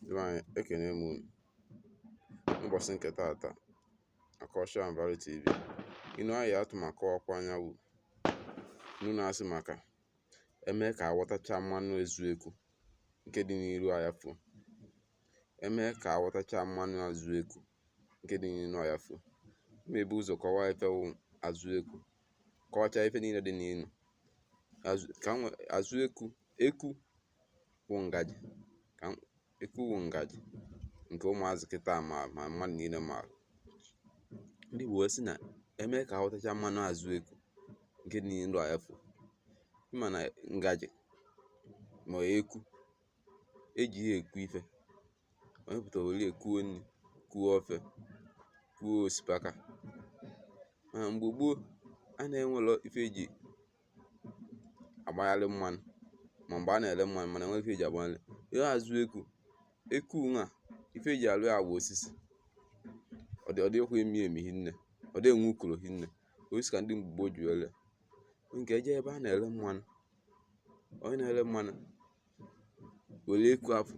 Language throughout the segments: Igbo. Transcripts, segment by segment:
Ndị be anyị, ekene m unu n'ụbọchị nke taata na Culture and Value TV. Inu anyị atụ ma kọwakwa anya wụ inu na-asị maka eme ka aghọtacha mmanụ ezu eku nke dị n'iru ayafuo. Eme ka aghọtacha mmanụ azụ eku nke dị n'iru ayafuo. M ebu ụzọ kọwaa ife wụ azụ eku, kọwachaa ife niile dị n'inu. Azụ ka m azụ eku, eku wụ ngaji, ka eku wụ ngaji nke ụmụazị kịta ma ma mmadụ niile maara. Ndị Igbo wee sị na eme ka aghọtacha mmanụ azụ eku nke dị n'iru ayafuo. Ị ma na ngaji ma eku eji ya eku ife. Onye pụtara were ya kuo nri, kuo ofe, kuo osikapa. Mana mgbe gboo a na-enwelọ ife eji agbagharị mmanụ, ma mgbe a na-ere mmanụ mana enwere ife eji agbagharị. Ihe azụ eku, eku nwa ife eji alụ ya bụ osisi. Ọ dịghịkwa emi emi hinne, ọ dịghị enwe ukoro hinne. Osisi ka ndị mgbe gboo ji were ya. Nke eje ebe a na-ere mmanụ, onye na-ere mmanụ were eku afụ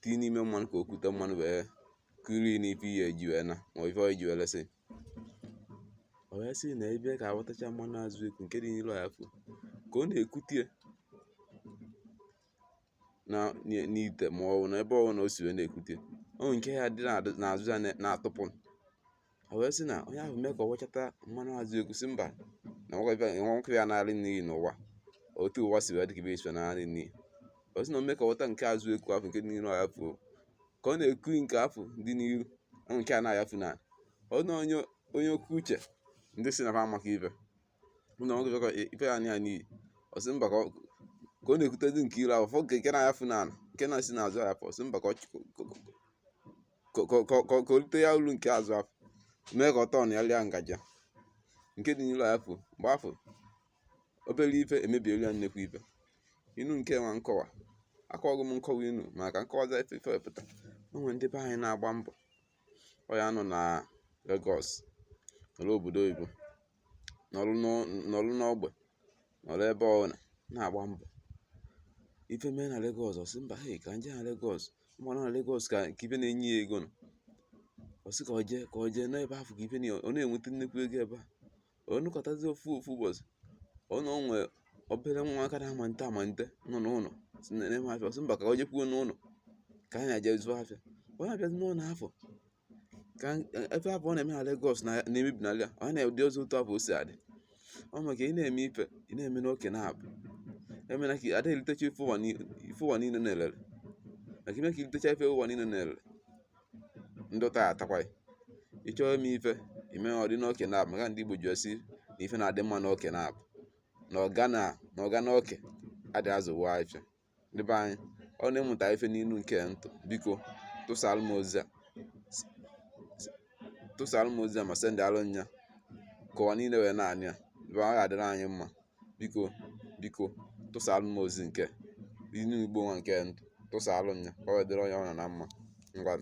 tinye n'ime mmanụ ka o kute mmanụ wee kuri n'ife ihe eji wee na ma ife ọ eji wee resị. O wee sị na ebe ka aghọtacha mmanụ azụ eku nke dị n'iru ayafuo, ka ọ na-ekute ya na n'ite ma ọ bụ n'ebe ọbụla o si wee na-ekute ya. O nwere nke ya dị n'azụ ya na-atụpụ. O wee sị na onye ahụ mee ka ọ ghọchata mmanụ azụ eku, sị mba na nwoke ya narị n'iyi n'ụwa. Otu ụwa si wee dị ka ibe esi narị n'iyi. O sị na o mee ka ọ ghọta nke azụ eku ahụ nke dị n'iru ayafuo, ka ọ na-eku nke afụ dị n'iru nke a na-ayafu na ọ na onye onye oke uche ndị si na fa amaka ife na nwoke ife ya anya n'iyi. Ọ sị mba ka ọ na-ekutezi nke iru ahụ fọ nke na-ayafu n'ala nke na-esi n'azụ ayafu. Ọ sị mba ka o rute ya uru nke azụ afụ mee ka ọ tọọ na ya lia ngaji ya nke dị n'iru ayafu. Mgbe afụ obere ife emebiela ya nnekwu ife. Inu nke nwa nkọwa akọwago m nkọwa inu maka nkọwaza ife ife wepụta. O nwere ndị be anyị na-agba mbọ, ọ ya nọ na Lagos, nọrọ obodo oyibo, nọrọ n'ogbe, nọrọ ebe ọbụla na-agba mbọ. Ife mee na Lagos, ọ sị mba, hei, ka nje na Lagos, mma nọ na Lagos ka ife na-enye ya ego nọ. Ọ sị ka ọ jee, ka ọ jee n'ebe ahụ ka ife ọ na-enweta nnekwu ego ebe a. Ọ nụkọtazi ofu ofu ụbọchị, ọ na o nwee obere nwa aka na-amalite amalite nọ n'ụlọ si na-eme afịa. Ọ sị mba ka ọ jekwuo n'ụlọ ka anyị na-eje zụọ afịa. Ọ na-abịazi n'ụlọ afọ ka efe afọ ọ na-eme na Lagos na-emebi n'ala ya, ọ na-adị ọzọ otu afọ o si adị. Ọ maka ị na-eme ife ị na-eme n'oke na-abụ emena ka ada eritecha ife ụwa niile na-elele, maka ime ka iritecha ife ụwa niile na-elele ndị ụta ya atakwa ya. Ị chọọ ime ife ime ọ dị n'oke na-abụ, maka ndị Igbo ji esi na ife na-adị mma n'oke na-abụ na ọga na ọga n'oke adị azụwo afịa. Ndị be anyị, ọ na-ịmụta ife n'inu nke ntụ, biko tụsaalụ m ozi a, tụsaalụ m ozi a ma send alụ nya ka ụwa niile wee na-anụ ya. Ndị be anyị, ọ ga-adịrị anyị mma. Biko biko tụsaalụ m ozi nke inu Igbo nwa nke ntụ, tụsaalụ nya ka ọ wee dịrị onye ọbụla na mma. Ngwa.